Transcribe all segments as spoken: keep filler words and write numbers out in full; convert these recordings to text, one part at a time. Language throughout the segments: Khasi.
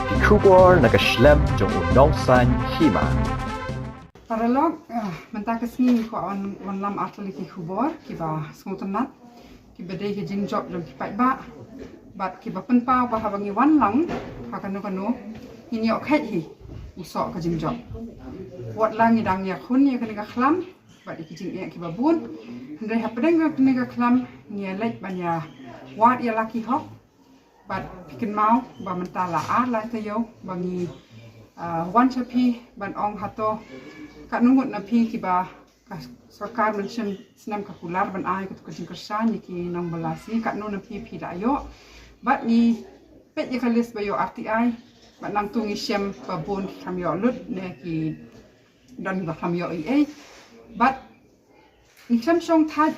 Ki khubor na ka shlem jong u nongsan hima. Paralok, mynta ka sngi ngi kwah wan lam artylli ki khubor kiba sngewtynnat, kiba dei ki jingjop jong ki paidbah bad kiba pynpaw ba haba ngi wan lang ha kano kano ngin ïoh kheit hi u soh ka jingjop. Wat la ngi dang ïakhun ïa kane ka khlam bad ïa ki jingeh kiba bun, hynrei hapdeng kane ka khlam ngi ïa leit ban ïa wad ïa la ki hok. Bad phi kynmaw ba mynta la ar lai taïew ba ngi wan sha phi ban ong hato katno ngut na phi kiba ka sorkar mynshem snem ka kular ban ai kato ka jingkyrshan ïa ki nongbylla sngi, katno na phi phi la ïoh. Bad ngi peit ïa ka list ba ïoh R T I bad nangtu ngi shem ba bun ki kham ïoh lut ne ki don ba kham ïoh ei ei. Bad ngi khlem shong thait,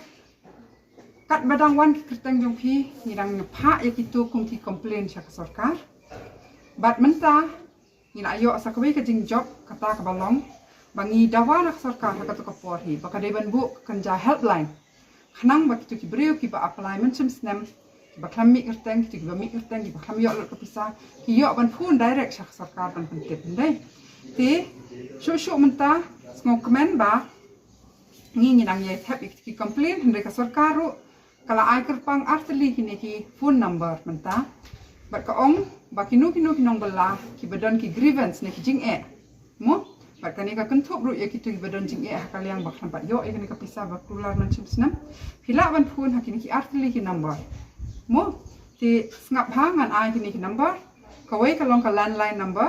katba dang wan ki kyrteng jong phi ngi dang phah ïa kito kum ki complain sha ka sorkar. Bad mynta ngi la ïoh sa kawei ka jingjop kata kaba long ba ngi dawa na ka sorkar ha kato ka por hi ba ka dei ban buh ka kynja helpline khnang ba kito ki briew kiba apply mynshem snem, kiba khlem mih kyrteng, kito kiba mih kyrteng, kiba khlem ïoh lut ka pisa, ki ïoh ban phone direct sha ka sorkar ban pyntip, hynrei te shuh shuh mynta sngewkmen ba ngi ngi dang ïai thep ïa ki complain, hynrei ka sorkar ruh ka la ai kyrpang artylli kine ki phone number mynta bad ka ong ba kino kino ki nongbylla kiba don ki grievance ne ki jingeh, mo, bad kane ka kynthup ruh ïa kito kiba don jingeh ha ka liang ba khlem pat ïoh ïa kane ka pisa ba kular mynshem snem, phi lah ban phone ha kine ki artylli ki number, mo. Te sngap ha ngan ai kine ki number. Kawei ka long ka landline number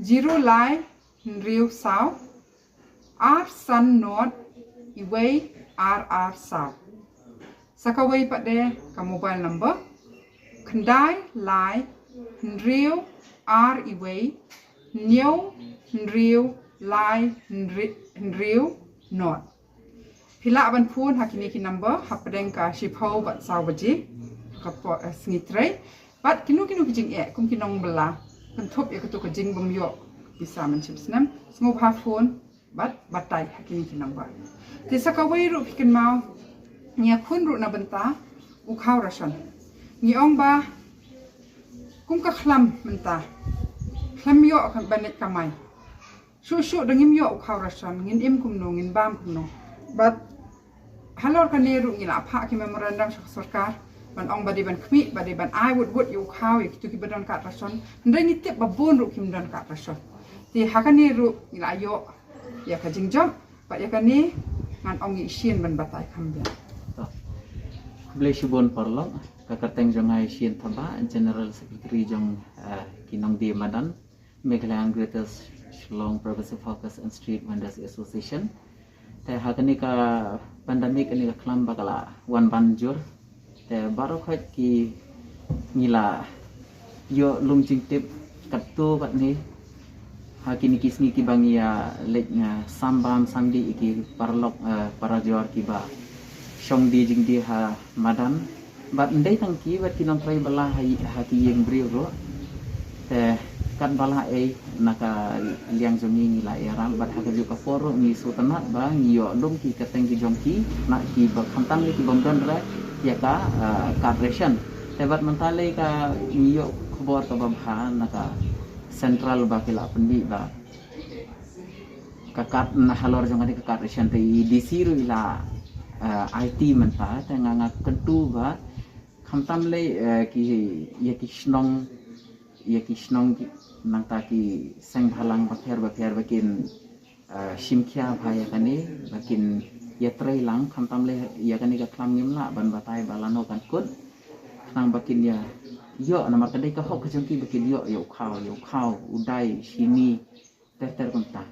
zero lai hynriew saw ar san not iwei ar ar saw. Sa kawei pat de ka mobile number khyndai lai hynriew ar iwei hynñiew hynriew lai hynriew not. Phi lah ban phone ha kine ki number hapdeng ka shiphew bad saw baje ka por, eh, sngi trei. Bad kino kino ki jingeh kum ki nongbylla kynthup ïa kato ka jingbym ïoh pisa mynshem snem, sngewbha phone bad batai ha kine ki number. Te sa kawei ruh phi kynmaw, ngi ïakhun ruh na bynta u khaw ration. Ngi ong ba kum ka khlam mynta khlem ïoh ka ban leit kamai. Shuh shuh da ngim ïoh u khaw ration ngin im kumno, ngin bam kumno. Bad halor kane ruh ngi la phah ki memorandum sha ka sorkar ban ong ba dei ban khmih, ba dei ban ai wut wut ïa u khaw ïa kito kiba don kad ration. Hynrei ngi tip ba bun ruh kim don kad ration. Te ha kane ruh ngi la ïoh ïa ka jingjop bad ïa kane ngan ong ïa i Shin ban batai kham biang. To. Khublei shibun paralok, ka kyrteng jong nga i Shin Thabah, General Secretary jong, eh, ki nongdie madan Meghalaya and Greater Shillong Progressive Hawkers and Street Vendors Association. Te ha kane ka pandemic, kane ka khlam ba ka la wan ban jur, te baroh khoit ki ngi la ïoh lum jingtip katto katne ha kine ki sngi kiba ngi ïa leit, nga sam bam sam dih ïa ki paralok, eh, parajor kiba shong die jingdie ha madan. Bad ym dei tang ki, bad ki nongtrei bylla ha, ha ki ïing briew ruh. Te katba lah ei na ka liang jong ngi ngi la ïarap, bad ha kajuh ka por ruh ngi sngewtynnat ba ngi ïoh lum ki kyrteng ki jong ki, na kiba khamtam lei ki bym don re ïa ka, ah, card ration. Te bad mynta lei ka ngi ïoh khubor kaba bha na ka central ba ki la pynmih ba ka card na halor jong kane ka card ration te i D C ruh i la, eh, aiti mynta, te nga, nga kyntu ba khamtam lei, eh, ki, ïa ki shnong, ïa ki shnong ki, nangta ki seng bhalang bapher bapher ba kin, eh, shim khia bha ïa kane, ba kin ïatrei lang, khamtam lei ïa kane ka khlam ngim lah ban batai ba lano kan kut. Khnang ba kin ïa ïoh, namar ka dei ka hok ka jong ki ba kin ïoh ïa u khaw, ïa u khaw, u dai, shini, ter ter kumta.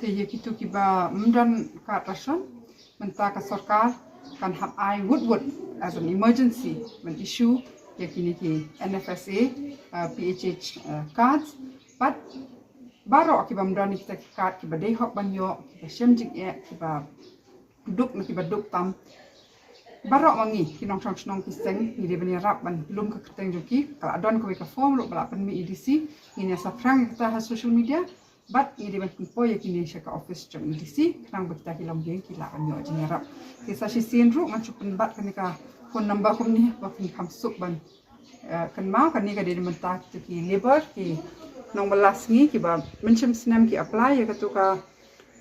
Te ïa kito kiba ym don card ration, mynta ka sorkar kan hap ai wut wut as an emergency ban issue ïa kine ki N F S A, uh, P H H, uh, cards. Bad baroh kiba ym don ïa kita ki card, kiba dei hok ban ïoh, kiba shem jingeh, kiba duk na kiba duk tam. Baroh ma ngi ki nongshong shnong ki seng ngi dei ban ïarap ban lum ka kyrteng jong ki. Ka la don kawei ka form ruh ba la pynmih i D C, ngin ïa shaphrang ïa kata ha social media. Bad ngi dei ban pynpoi ïa kine sha ka office jong i D C khnang ba kita ki longïing ki lah ban ïoh jingïarap. Te sa shisien ruh ngan shu pynbat kane ka phone number kumne ba phin kham suk ban Uh, kynmaw kane ka dei na bynta kita ki labour ki nongbylla sngi kiba mynshim snem ki apply ïa katu ka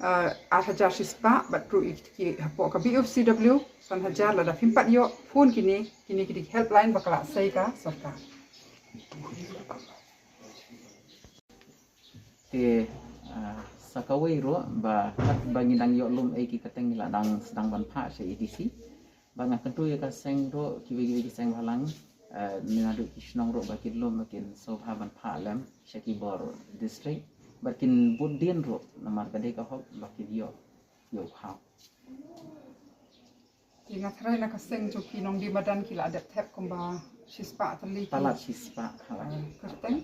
uh, ar hajar shispah bad ruh ïa kita ki hapoh ka B O C W san hajar. Lada phim pat ïoh phone kine, kine ki dei ki helpline ba ka la sei ka sorkar. Te uh, sa kawei ruh ba kat ba ngi dang ïoh lum ei ki kyrteng ngi la dang sdang ban phah sha A D C. Ba nga kyntu ïa ka seng ruh kiwei kiwei ki seng bhalang uh, naduh ki shnong ruh ba kin lum ba kin sngewbha ban phah lem sha ki bor district bad kin bud dien ruh namar ka dei ka hok ba kin ïoh ïoh khaw. Ki nga tharai na ka seng jong ki nongdie madan ki la dep thep kumba shispah tylli ki Palat shispah ha. uh, kyrteng.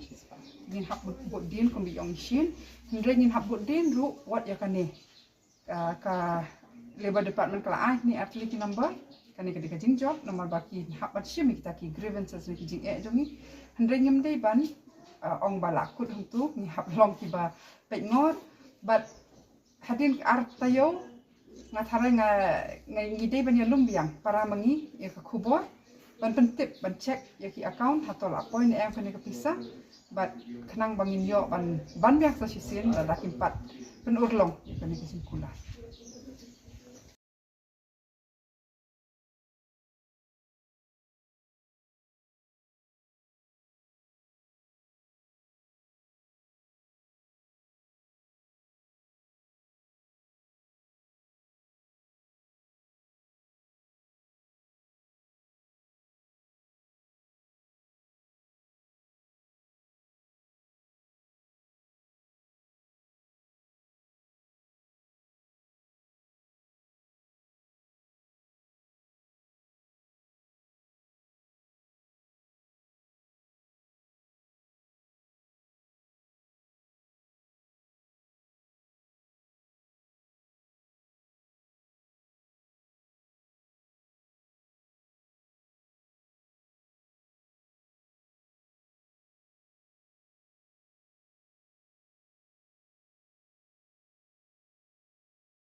Ngin hap bud, bud dien kumba ïong shin. Hynrei ngin hap bud dien ruh wat ïa kane. Uh, ka Labour Department ka la ai ni ar tylli ki number. Kane ka dei ka jingjop namar ba ki hap ban shim ïa kita ki grievances ne ki jingeh jong ngi. Hynrei ngim dei ban uh, ong ba la kut hangtu ngi hap long kiba peit ngot. But hadien ar taïew nga tharai nga ngi dei ban ïalum biang para ma ngi ïa ka khubor ban pyntip ban check ïa ki account hato la poi ne em kane ka pisa. Bad khnang ba ngin ïoh ban ban biang sa shisien lada kim pat pynurlong ïa kane ka jingkular.